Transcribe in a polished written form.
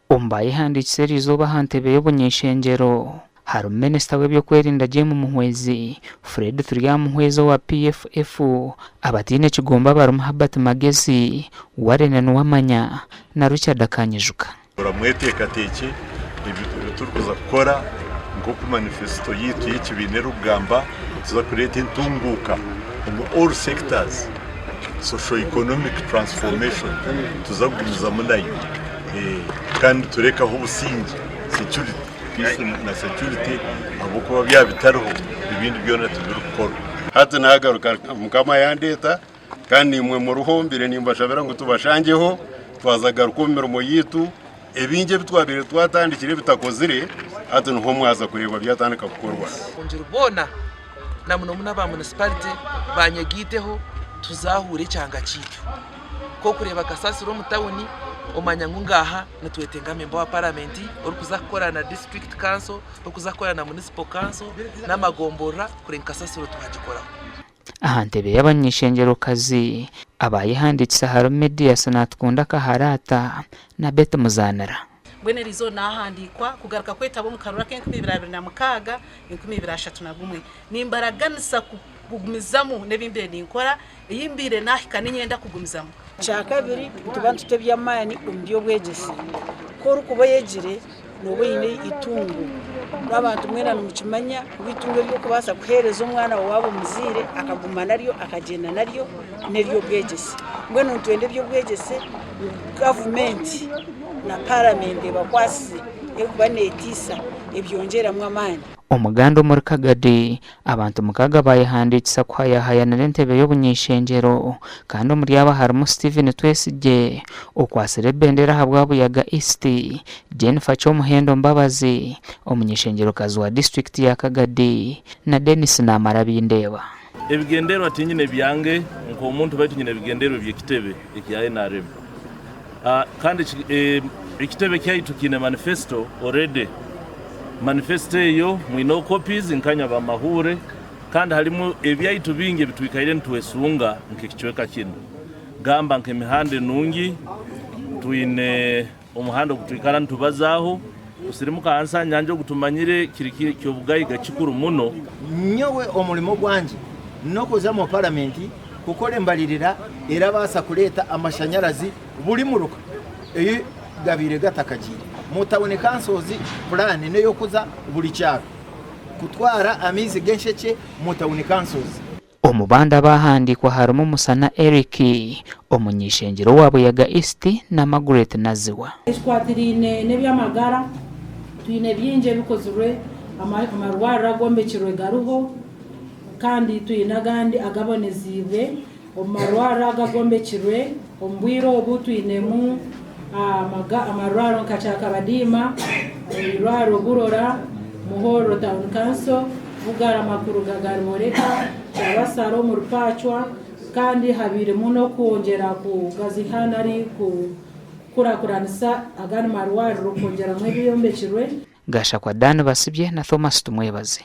Omu baayehandiikisa eriizooba aha ntebe y'obuny'eishengyero harimu Minisita w'eby'okwerinda Jane Muhwezi, Fred Turyamuhwezi owa PFF, abataine kigombe abarimu Herbert Magezi, Warren Nuwamanya na Richard Akanyijuka. Mweteekateekye ebi turikuza kukora nk'oku manifesito yaitu y'ekibiina erikugamba, nituza kureeta entunguuka omu all sectors, socio economic transformation nituza kugumizamu nayo kandi niturekaho obusingye, security, peace na security ahabw'okuba byaba bitariho ebindi byona tibirikukorwa. Hati nagaruka Mukama yandeeta Kandi naimwe muriho, mbaire nimbashabira ngu tubashangyeho twaza kugaruka omu mirimo yaitu. Ebingi ebi twabaire twatandikire bitakozire, hati niho mwaza kureeba byatandika kukorwa. Ngira boona na muno muno aba munisipalite banyegaiteho tuzahuure ekyanga kyaitu. Nk'okureeba kasasiro omu tawuni omanya ngu ngaaha nitwetenga memba wa paramenti orikuza kukora na disiturikiti kanso, orikuza kukora na munisipo kanso n'amagomborora kureba ngu kasasiro twagikoraho. Aha ntebe y'abany'eishengyero-kazi abaayehandiikisa harimu Medias Natukunda Kaharata na Betty Muzanira. Mbwenu eri izooba naahandiikwa kugaruka kwetaba omu karuru ak'enkumi ibiri abiri na mukaaga, 2031. Nimbaraganisa kugumizamu n'ebi mbaire ninkora, ei mbaire naahika niinyenda kugumizamu. Ekyakabiri, nituba nituta eby'amaani omu by'obwegyese. Ku orikuba oyegire, nooba oine eitungo. N'abantu mwena nimukimanya ngu eitungo ery'okubaasa kuheereza omwana waawe waaba omuzaire akaguma naryo akagyenda naryo n'ery'obwegyese. Mbwenu nitwenda eby'obwegyese ngu gavumenti na paramenti ebakwasize erikuba neetiisa ebyongyeramu amaani. Omuganda omuri Kagadi, abantu mukaaga baayehandiikisa kuhayahayanira entebe y'obuny'eishengyero kandi omuri aba harimu Stephen Twesigye okwatsire ebendera ahabwa Buyaga East, Jennifer Kyomuhendo Mbabazi omuny'eishengyerokazi wa disiturikiti ya Kagadi na Denis Namara Bindeeba. Ebigendererwa tinyine byange nk'omuntu baitu nyine ebigendererwa eby'ekitebe ekya nrm. Kandi ekitebe kyaitu kiine manifesto already. Manifesto eyo mwineho copies nkanywe abamahuure kandi harimu ebyaitu bingi ebitwikaire nitwesunga nk'ekicweka kinu. Gamba nk'emihanda enungi, twine omuhanda ogutwikara nitubazaaho kusirimuka ahansi aha nyanja ogutumanyire kiri ky'obugaiga kikuru muno. Nyowe omurimo gwangye n'okuza omu paramenti kukora embaririra erabaasa kureeta amashanyarazi buri muruka ei gabaire gatakagiire. Mu tawuni kansozi puraani n'ey'okuza buri kyaro kutwara amaizi g'enshekye mu tawuni kansozi. Omu bandi abaahandiikwa harimu Musana Eric, omuny'eishengyero owa Buyaga East na Margaret Naziwa. Ekikwatiraine n'eby'amagara, twine bingi ebikozirwe, amarwariro agombekirwe gariho kandi twine agandi agaboneziibwe. Omu marwariro ago agombekirwe, omu bwire obu twinemu amarwariro nka Kyakabadiima, eirwariro Burora, Muhorro Town Council, Bugarama kuruga Gariboreka, Kyabasara omuri Pacwa kandi habairemu n'okwongyera kugaziha nari kukurakuranisa agandi marwariro kwongyeramu ebyombekirwe. Gashakwa Dan Basibye na Thomas Tumwebaze.